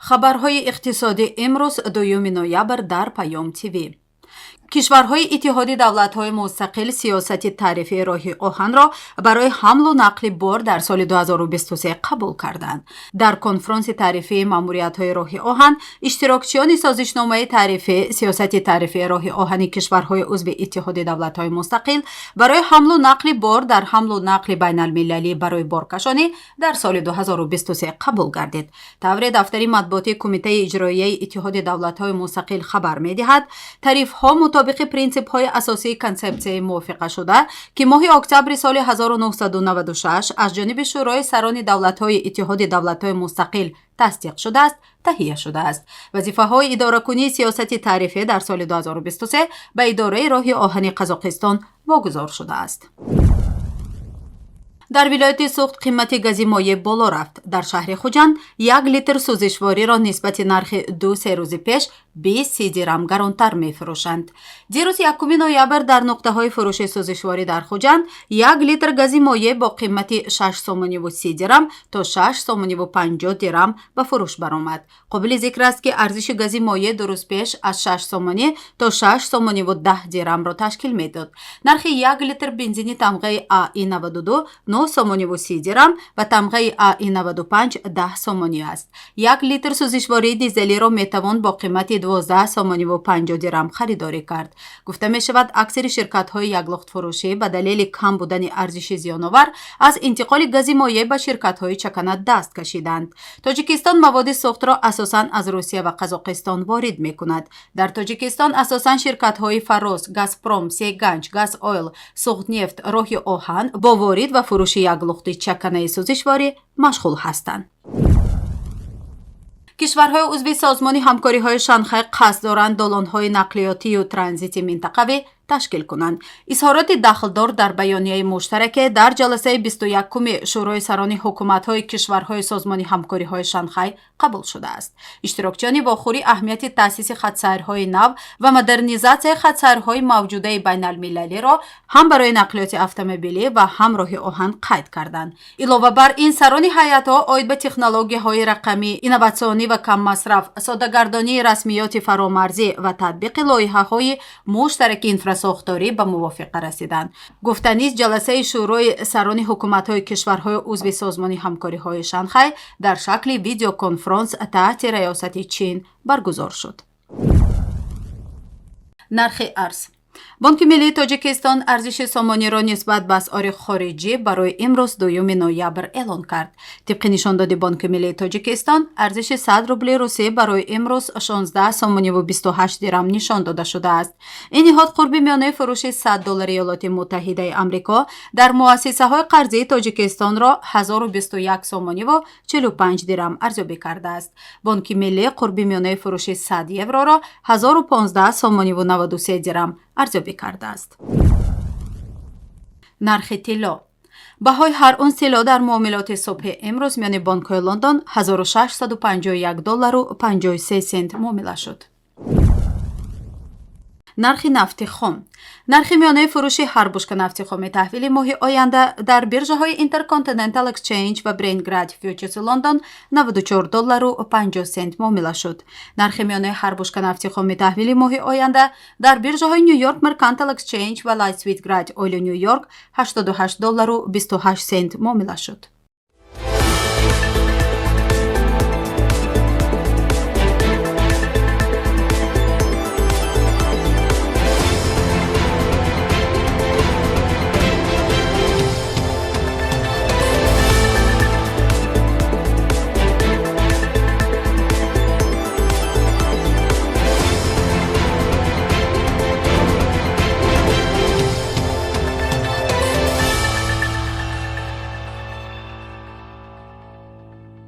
Хабарҳои иқтисодӣ имрӯз, 2 ноябр, дар Паём ТВ. Кишварҳои Иттиҳоди Давлатҳои Мустақил сиёсати тарифии роҳи оҳанро барои ҳамлу нақли бор дар соли 2023 қабул карданд. Дар конфронси тарифии маъмуриятҳои роҳи оҳан иштирокчиёни созишномаи тарифӣ сиёсати тарифии роҳи оҳани кишварҳои узви Иттиҳоди Давлатҳои Мустақил барои ҳамлу нақли бор дар ҳамлу нақли байналмилалӣ барои боркашонӣ дар соли 2023 қабул гардид. Тавре дафтари матбуотии Кумитаи иҷроияи Иттиҳоди Давлатҳои Мустақил хабар медиҳад, тарифҳо мутобиқи принсипҳои асосии консепсияи мувофиқашуда, ки моҳи октябри соли 1996 аз ҷониби Шӯрои сарони давлатҳои Иттиҳоди Давлатҳои Мустақил тасдиқ шудааст, таҳия шудааст. Вазифаҳои идоракунии сиёсати тарифӣ дар соли 2023 ба Идораи роҳи оҳани Қазоқистон вогузор шудааст. Дар вилояти Суғд қимати гази моеъ боло рафт. Дар шаҳри Хуҷанд 1 литр сӯзишвориро нисбати нархи 2-3 рӯзи пеш 20-30 дирам гаронтар мефурӯшанд. Дирӯз, 1 ноябр, дар нуқтаҳои фурӯши сӯзишворӣ дар Хуҷанд 1 литр гази моеъ бо қимати 6 сомониву 30 дирам то 6 сомониву 50 дирам ба фурӯш баромад. Қобили зикр аст, ки арзиши гази моеъ 2 рӯз пеш аз 6 сомонӣ то 6 сомониву 10 дирамро ташкил медод. Нархи 1 литр бензини тамғаи АИ 92 9 сомониву 30 дирам ва тамғаи АИ 95 10 сомонӣ аст. 1 литр сӯзишвории дизелиро метавон бо қимати 12 сомониву 50 дирам харидорӣ кард. Гуфта мешавад, аксари ширкатҳои яклухтфурӯшӣ ба далели кам будани арзиши зиёновар аз интиқоли гази моеъ ба ширкатҳои чакана даст кашиданд. Тоҷикистон маводи сӯхтро асосан аз Русия ва Қазоқистон ворид мекунад. Дар Тоҷикистон асосан ширкатҳои Фароз, Газпром, Сеганҷ, Газ Ойл, Суғднефт, роҳи оҳан бо ворид ва фурӯши яклухти чаканаи сӯзишворӣ машғул ҳастанд. Кишварҳои узви Созмони ҳамкориҳои Шанхай қасд доранд долонҳои нақлиётию транзити минтақавӣ ташкил кунанд. Изҳороти дахлдор дар баёнияи муштараке дар ҷаласаи 21-уми Шӯрои сарони ҳукуматҳои кишварҳои Созмони ҳамкориҳои Шанхай қабул шудааст. Иштирокчиёни вохӯрӣ аҳамияти таъсиси хатсайрҳои нав ва модернизатсияи хатсайрҳои мавҷудаи байналмилалиро ҳам барои нақлиёти автомобилӣ ва ҳам роҳи оҳан қайд карданд. Илова бар ин, сарони ҳайатҳо оид ба технологияҳои рақамӣ, инноватсионӣ ва каммасраф, соддагардонии расмиёти фаромарзӣ ва татбиқи лоиҳаҳои муштараки инфрасохторӣ ба мувофиқа расиданд. Гуфтанист, ҷаласаи Шӯрои сарони ҳукуматҳои кишварҳои узви Созмони ҳамкориҳои Шанхай дар шакли видеоконфронс таҳти раёсати Чин баргузор шуд. Нархи арз. Бонки миллии Тоҷикистон арзиши сомониро нисбат ба асъори хориҷӣ барои имрӯз, 2 ноябр, эълон кард. Тибқи нишондоди Бонки миллии Тоҷикистон, арзиши 100 рубли русӣ барои имрӯз 16 сомониву 28 дирам нишон дода шудааст. Ин ниҳод қурби миёнаи фурӯши 100 доллари Иёлоти Муттаҳидаи Амрико дар муассисаҳои қарзии Тоҷикистонро 1021 сомониву 45 дирам арзёбӣ кардааст. Бонки миллӣ қурби миёнаи фурӯши 100 евроро 1015 сомониву 93 дирам арзёбӣ кардааст. Нархи тилло. Баҳои ҳар унс тилло дар муомилоти субҳи имрӯз миёни бонкҳои Лондон 1651 доллару 53 сент муомила шуд. Нархи нафти хом. Нархи миёнаи фурӯши ҳар бушка нафти хоми таҳвили моҳи оянда дар биржаҳои Intercontinental Exchange ва Brent Grade Futures Лондон 94 доллару 50 сент муомила шуд. Нархи миёнаи ҳар бушка нафти хоми таҳвили моҳи оянда дар биржаҳои New York Mercantile Exchange ва Light Sweet Grade Oil Нью Йорк 88 доллару 28 сент муомила шуд.